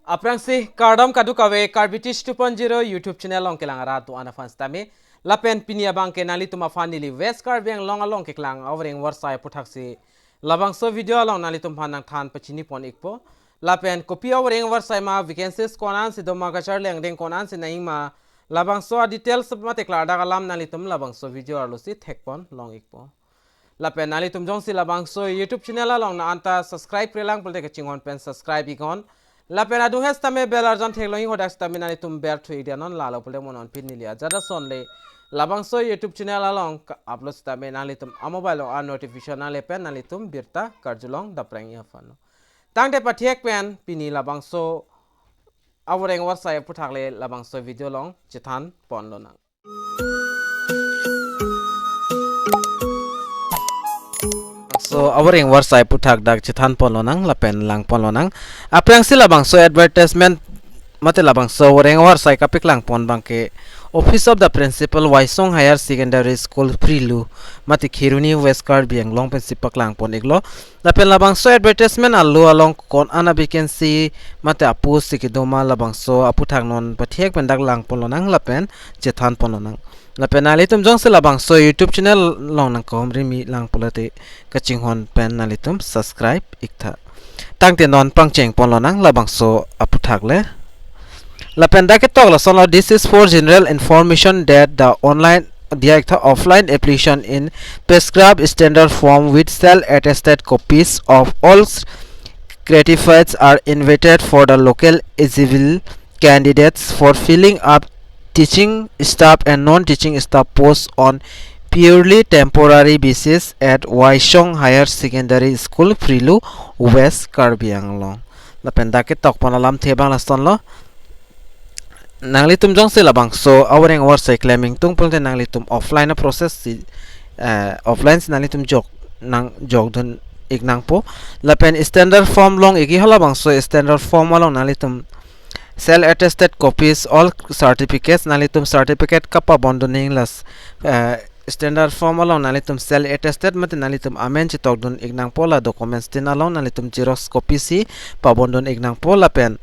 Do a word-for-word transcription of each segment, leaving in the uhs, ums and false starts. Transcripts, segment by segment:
Aphrangsi kardom kadokave Karbi Teach two point zero YouTube channel along kelang arat do-an aphan sitame. Lapen pini abangke nanglitum aphan neli West Karbi Anglong along keklang avoreng avarsai aphuthaksi labangso video along nanglitum aphan nangthan pachini pon ikpo. Lapen kopi avoreng avarsai ma, vacancies ko-an si doma, kacharli angdeng ko-an si nangji ma, labangso a-details mate klardak alam nanglitum labangso video arlosi thek pon long ikpo. Lapen nanglitum jongsi labangso YouTube channel along nang-anta subscribe-re lang pulote kachinghon pen subscribe iknon. Lapen adung he sitame bell arjan theklongji, hadak sitame nanglitum berthu iknon, lalo pulote mo non pini neli ajat asonle labangso YouTube channel along ka-upload sitame nanglitum a-mobile along a-notification nangle pen nanglitum birta karjulong daprang aphan. Tangte pathek pen pini labangso avoreng avarsai aphuthak le labangso video along chethan pon lonang. So avoreng avarsai aphuthak dak chethan pon lonang lapen lang pon lonang. Aphrangsi labangso advertisement mate labangso avoreng avarsai kapeklang pon abangke Office of the Principal, Waisong Higher Secondary School, Phrilu, mate Kheroni, West Karbi Anglong pensi paklang pon iklo. Lapen labangso advertisement alo along ko-an a-vacancy mate a-post si kedoma, labangso aphuthak non pathek pen dak lang pon lonang lapen chethan pon lonang. Lapen nanglitum jongsi labangso YouTube channel along nangkehom rimi lang pulote kachinghon pen nanglitum subscribe iktha. Tangte non pangcheng pon lonang labangso aphuthak le. Lapen dak ketok lasonlo, "This is for general information that the online, diya iktha, offline application in prescribed standard form with self-attested copies of all certificates are invited for the local eligible candidates for filling up teaching staff and non-teaching staff posts on purely temporary basis at Waisong Higher Secondary School, Phrilu, West Karbi Anglong." Lapen dak ketok pon alamthe abang lasonlo. Nanglitum jongsi labangso avoreng avarsai klem ingtung pulote nanglitum offline a-process si, eh, offline si nanglitum jok nang jokdun iknangpo. Lapen standard form long ikji, halabangso standard form along nanglitum self-attested copies, all certificates, nanglitum certificate kapabondun nangji las, eh, standard form along nanglitum self-attested mate nanglitum amen chetokdun iknangpo, la documents tin along nanglitum xerox copy si pabondun iknangpo, lapen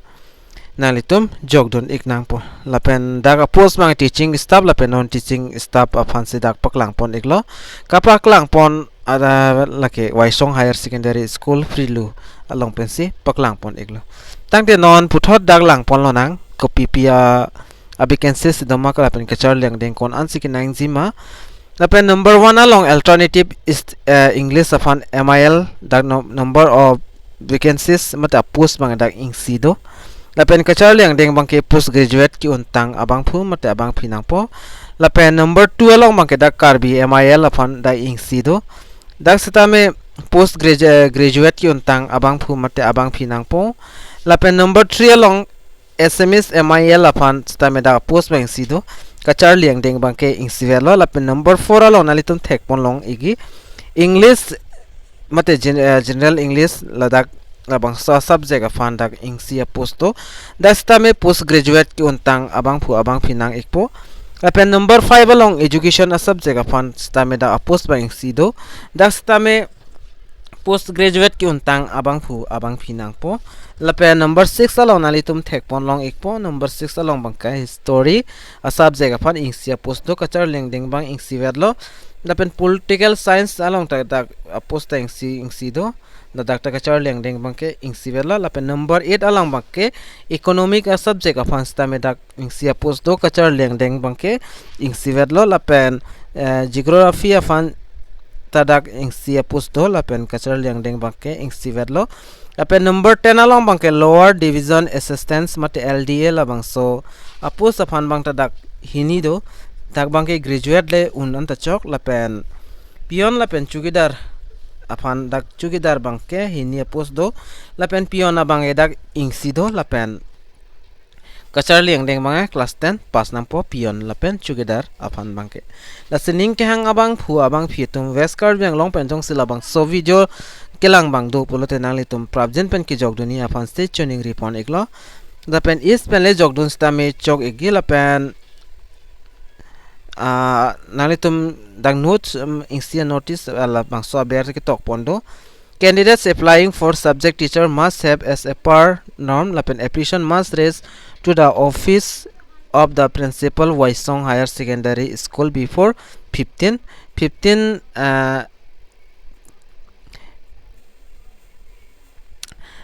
nanglitum jokdun iknangpo. Lapen dak a-post abang teaching staff lapen non-teaching staff aphansi dak paklang pon iklo. Kapaklang pon ada lake Waisong Higher Secondary School, Phrilu along pensi paklang pon iklo. Tangte non puthot dak lang pon lonang kopipi a, a-vacancy si doma, lapen kacharli angdeng ko-an si kenangji ma. Lapen number one along alternative is, eh, English aphan M I L, dak no-, number of vacancies mate a-post abang dak isi do. Lapen kacharli angdeng abangke post graduate ke-untang abangphu mate abangpi nangpo. Lapen number two along abangke dak Karbi M I L aphan dak isi do. Dak sitame post gradu-, eh, graduate ke-untang abangphu mate abangpi nangpo. Lapen number three along Assamese M I L aphan sitame dak post abang isi do, kacharli angdeng abangke isivet lo. Lapen number four along nanglitum thek pon long ikji, English mate gen-, eh, General English, ladak labangso a-subject aphan dak isi a-post do. Dak sitame post graduate ke-untang abangphu abangpi nang ikpo. Lapen number five along education a-subject aphan sitame dak a-post abang isi do. Dak sitame post graduate ke-untang abangphu abangpi nangpo. Lapen number six along nanglitum thek pon long ikpo. Number six along abangke history a-subject aphan isi a-post do, kacharli angdeng abang isivet lo. Lapen political science along ta dak a-post ta isi, isi do. Ladak ta kacharli angdeng abangke isivet lo. Lapen number eight along abangke economic a-subject aphan sitame dak isi a-post do, kacharli angdeng abangke isivet lo. Lapen, eh, geography aphan ta dak isi a-post do, lapen kacharli angdeng abangke isivet lo. Lapen number ten along abangke lower division assistants mate L D A, labangso a-post aphan abang ta dak hini do, dak abangke graduate le un anta chok. Lapen peon lapen chowkidar aphan dak chowkidar abangke hini a-post do. Lapen peon abangke dak isi do, lapen kacharli angdeng abangke class ten pass nangpo peon lapen chowkidar aphan abangke. Lasi ning kehang abangphu abangpi atum, West Karbi Anglong pen jongsi labangso video kelang abang do pulote nanglitum prapjin pen kejokdunji aphan stay tuning ri pon iklo. Lapen East pen le jokdun sitame chok ikji, lapen, ah, nanglitum dak notes, um, isi a-notice, ah, labangso aber ketok pon do. Candidates applying for subject teacher must have as a per norm lapen application must raise to the office of the principal Waisong Higher Secondary School before fifteen, fifteen, uh,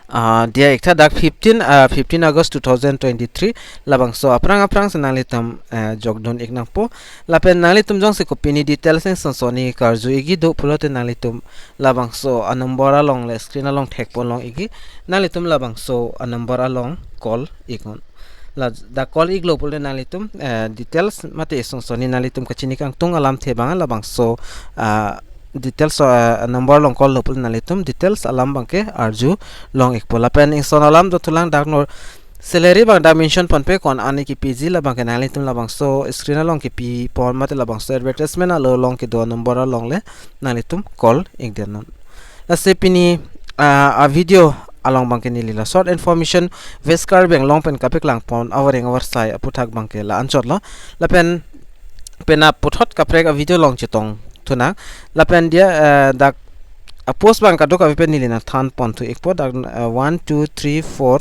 uh, dia iktha dak fifteen, uh, fifteen August two thousand twenty-three. Labangso aphrang aphrang si nanglitum, uh, jokdun ik nangpo. Lapen nanglitum jongsi kopine details ning sonsoni karju ikji do pulote nanglitum labangso a number along le screen along thekpon long ikji, nanglitum labangso a number along call iknon. La dak call iklo pulote nanglitum, eh, details mate sonsoni nanglitum kachini kangtung alamthe abang labangso, ah, details, ah, number along call lo pulote nanglitum details alam abangke arju long ikpo. Lapen ingson alam dothulang dak non salary abang dak mention ponpe ko-an ani kepiji labangke nanglitum labangso screen along kepipon mate labangso advertisement along kedo number along le nanglitum call ikdetnon. Lasi pini, ah, a video along abangke neli la short information West Karbi Anglong pen kapaklangpon avareng avarsai aphuthak abangke la anchotlo. Lapen penap puthot kaprek a video along chetongthu nang. Lapen dia, eh, dak a post abang kadokave pen neli nangthanponthu ikpo dak, eh, one, two, three, four,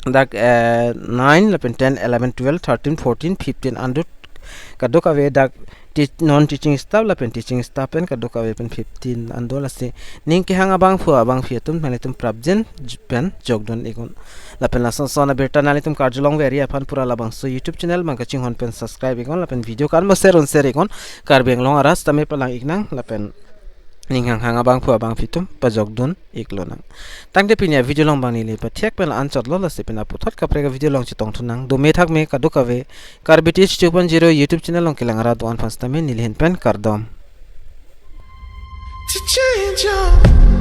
dak, eh, nine, lapen ten, eleven, twelve, thirteen, fourteen, fifteen an do kadokave dak teach-, non teaching staff lapen teaching staff pen kadokave pen fifteen an do. Lasi ning kehang abangphu abangphi atum nanglitum prapjin j-, pen jokdun iknon. Lapen lason son abirta nanglitum karjulongve ri aphan pura labangso YouTube channel abang kachinghon pen subscribe iknon lapen video kan mo share un share iknon. Karbi Anglong arat tame palang iknang lapen ning hanghang abangphu abangphi atum pajokdun iklonang. Tangte pini a video along abang neli pathek pen la anchotlo, lasi penap puthot kaprek a video along chetongthu nang. Dome thakme kadokave Karbi Teach two point zero YouTube channel along kelang arat do-an aphan sitame neli ahin pen kardom. To change your